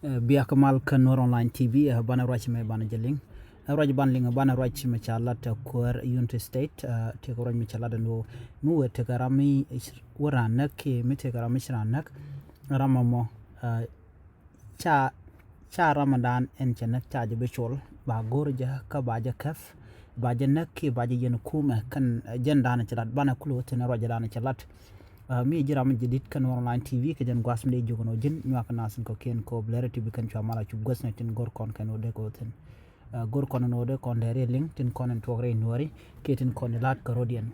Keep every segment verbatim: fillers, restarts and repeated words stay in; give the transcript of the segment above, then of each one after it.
Biak mal kä Nuer Online T V. Banɛ ruac mɛ banɛ jɛ liŋ. Ruac banɛ liŋ banɛ ruac mɛ ca lat kuäär Unity State. Tëëkɛ ruac mɛ ca lat ɛn ɣöö mi wëë tëëkɛ ram mi wä raan näk kiɛ mi tëëkɛ ram mi ci raan näk. Ram ɛmɔ ca ca ram ɛdan ɛn cɛ näk ca jɛ bi col ba go̱r jɛ kä ba jɛ kɛp ba jɛ näk kiɛ ba jɛ yɛn kumɛ kɛn jɛn dan cɛ lat banɛ kulɛ wä thi̱n ruac dan cɛ lat. Mi ji̱ ram mi jadid kä Nuer Online T V kɛ jɛn gua̱a̱th mi dee jiök ɛn ɣöö ji̱n nyuak naath in kɔ̱kiɛn kɛ ɣöö bi lɛr ti bi kɛn cua mal a cup guäthni tin go̱r kɔn kɛn ɣöö dee kɛ ɣöö thi̱n. Go̱r kɔn ɛn ɣöö dee kɔn dee riɛl liŋ tin kɔn ɛn tuɔɔk rɛy Nuääri kiɛ tin kɔn in la̱t kɛ rɔ̱diɛn.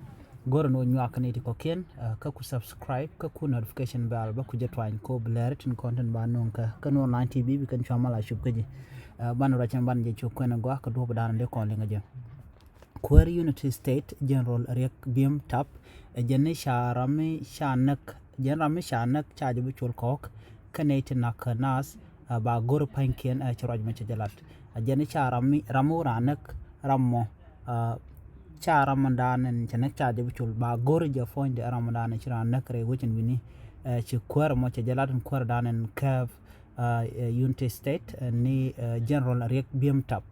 Go̱r ɛn ɣöö nyuak kɛn iti kɔ̱kiɛn kä ku subscribe kä ku notification bell bä ku jɛ tuany kɛ ɣöö bi lɛr tin kɔn tin ba nööŋ kä kä Nuer Online T V bi kɛn cua mal a cup kä ji̱. Banɛ ruac ɛn banɛ jɛ cu kuɛn ɛ gɔaa kɛ duɔ̱ɔ̱p dan in dee kɔn liŋ kä jɛ. Kuäär Unity State General Riek Biem Tap ɛ jɛn ni ca ram mi ca näk jɛn ram mi ca näk ca jɛ bi col kɔɔk kä nɛy ti nak kä naath ba go̱r pa̱nykiɛn ɛ ci ruac mɛ cɛ jɛ lat. Ɛ jɛn ni ca ram mi ram mi wä raan näk ram mɔ ca ram mi daan ɛn cɛ näk ca jɛ bi col ba go̱r jɛ puɔ̱nydɛ ram mi daan ɛn ci raan näk rɛy wecin wi̱ni. Ci kuäär mɔ cɛ jɛ lat ɛn kuäär daan ɛn kɛɛp Unity State ni General Riek Biem Tap.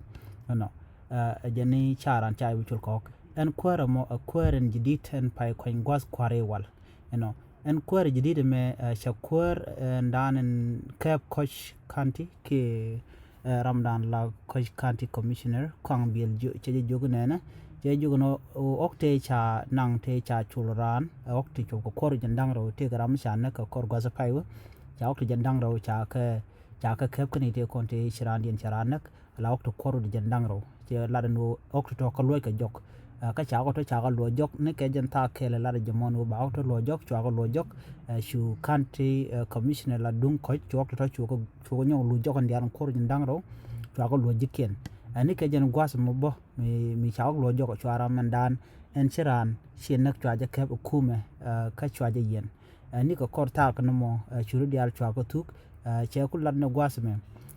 Ɛnɔ ɛ jɛn ni ca raan ca wi̱cul kɔɔk. Ɛn kuäär ɛmɔ ɛ kuäär ɛn jadid ɛn pay kuany gua̱th kua̱r i̱ wal. Ɛnɔ ɛn kuäär jadid ɛmɛ ɛ cɛ kuäär ɛn daan ɛn kɛɛp Koch County kiɛ ɛ ram daan la Koch County Commissioner Kuaŋ Biɛl cɛ jɛ jiök nɛnɛ cɛ jɛ jiök nɔ ɣɔk tëë ca naŋ tëë ca cul raan ɛ ɣɔk ti cuɔp kɛ kuɔr jɛn da̱ŋ rɛw tëëkɛ ram mi ca näk kɛ kɔr gua̱th pay wä ca ɣɔk ti jɛn da̱ŋ rɛw ca kɛ ca kɛ kɛp kä ni tëë kɔn tëë ci raandiɛn cɛ raan näk. La ɣɔk ti kuɔr wä di jɛn da̱ŋ rɛw cɛ lat ɛn ɣöö ɣɔk ti tɔ̱ kä luɔc kɛ jɔk. Kä ca ɣɔk tɔ̱ ca kɛ luɔc jɔk ni kɛ jɛn thaak kɛɛl ɛ lat ɛ jɛ mɔn ɣöö ba ɣɔk tɔ̱ luɔc jɔk cua kɛ luɔc jɔk. Cu county commissioner la duŋ kɔc cu ɣɔk ti tɔ̱ cu kɛ cu kɛ nyɔk luɔc jɔk ɛn diaal ɛn kuɔr jɛn da̱ŋ rɛw cua kɛ luɔc ji̱kiɛn. Ni kɛ jɛn gua̱th mɔ bä mi ca ɣɔk luɔc jɔk cua ram ɛn daan ɛn ci raan ci näk cua jɛ kɛp ɛ kumɛ kä cua jɛ yɛn. Ɛ nikɛ kɔr thaak ni mɔ ɛ curi diaal cua kä thuk. Ɛ cɛ ku lat ni gua̱th mɛ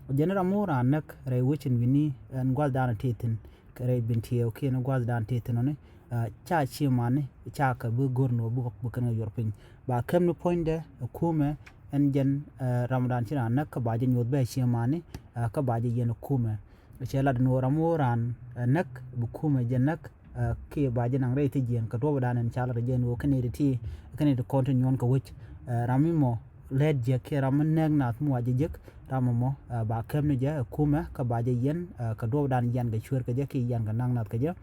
jɛn ram mi wä raan näk rɛy wecin wi̱ni ɛn gua̱th daanɛ tëë thi̱n kɛ rɛy bin tiɛɛw kiɛn gua̱th daanɛ tëë thi̱n ɔni. Ɛ ca ci mani ca kɛ bi go̱r ni wä bi kɛn kɛ yuɔr piny ba kɛm ni puɔ̱nydɛ ɛ kumɛ ɛn jɛn ɛ ram dan ci raan näk kä ba jɛ nyoth bɛ ci mani ɛ kä ba jɛ yɛn ɛ kumɛ. Cɛ lat ni wä ram mi wä raan ɛ näk bi kumɛ jɛ näk. Kiɛ ba jɛ naŋ rɛy thi̱ jiɛn kɛ duɔ̱p dan ɛn ca lat jɛ ni wä kɛn iti ti kɛn iti kɔn ti nyuɔn kɛ wec. Ram mi mɔ lɛt jɛ kiɛ ram mi nɛk nath mi wa jɛ jek ram mi mɔ ba kɛm ni jɛ kumɛ kä ba jɛ yɛn kɛ duɔ̱p dan yɛn kɛ cuer kɛ jɛ kiɛ yɛn kɛ naŋ nath kɛ jɛ.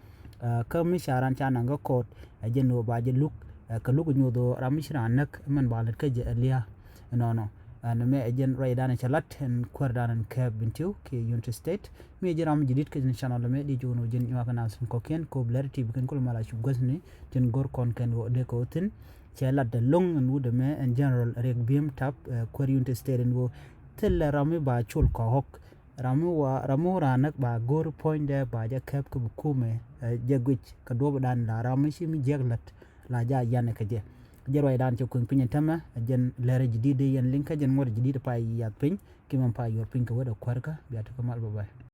Kä mi ca ran ca naŋ kɛ kɔɔt ɛ jɛ ni wä ba jɛ luk kɛ luk nyuɔth ram mi ci ran näk mɛn ba lät kä jɛ ɛ lia̱a̱. Ɛnɔnɔ ɛn mɛ ɛ jɛn ruacdan cɛ lat ɛn kuäärdan ɛn kɛɛp Bentiu kiɛ Unity State. Mi ɛ jɛn ram mi jadid kä jɛn channel mɛ di ji̱ wun wä jɛn nyuak kɛ nath kɔ̱kiɛn kɛ ɣöö bi lɛr ti bi kɛn kulɛ mal a cup guäthni tin go̱r kɔn kɛn wä dee kɛ wä thi̱n. Cɛ lat dɛ lo̱ŋ ɛn wut ɛmɛ ɛn General Riek Biem Tap ɛ kuäär Unity State ɛn wä thilɛ ram mi ba col kɔ̱k ɣɔ̱k. Ram mi wa ram mi wä raan näk ba go̱r puɔ̱nydɛ ba jɛ kɛp kä bi kumɛ ɛ jɛ guic kɛ duɔ̱pdan la ram mi ci mi jiäk lät la ja yanɛ kɛ jɛ. Jɛ ruacdan cɛ kueŋ piny ɛn tämɛ ɛ jɛn lɛrɛ jadid yɛn liŋ kä jɛn ŋuɔ̱t jadid pa yath piny. Ki mɛn pa yuɔr piny kɛ wet ɛ kuäärkä bia tekɛ mal bye bye.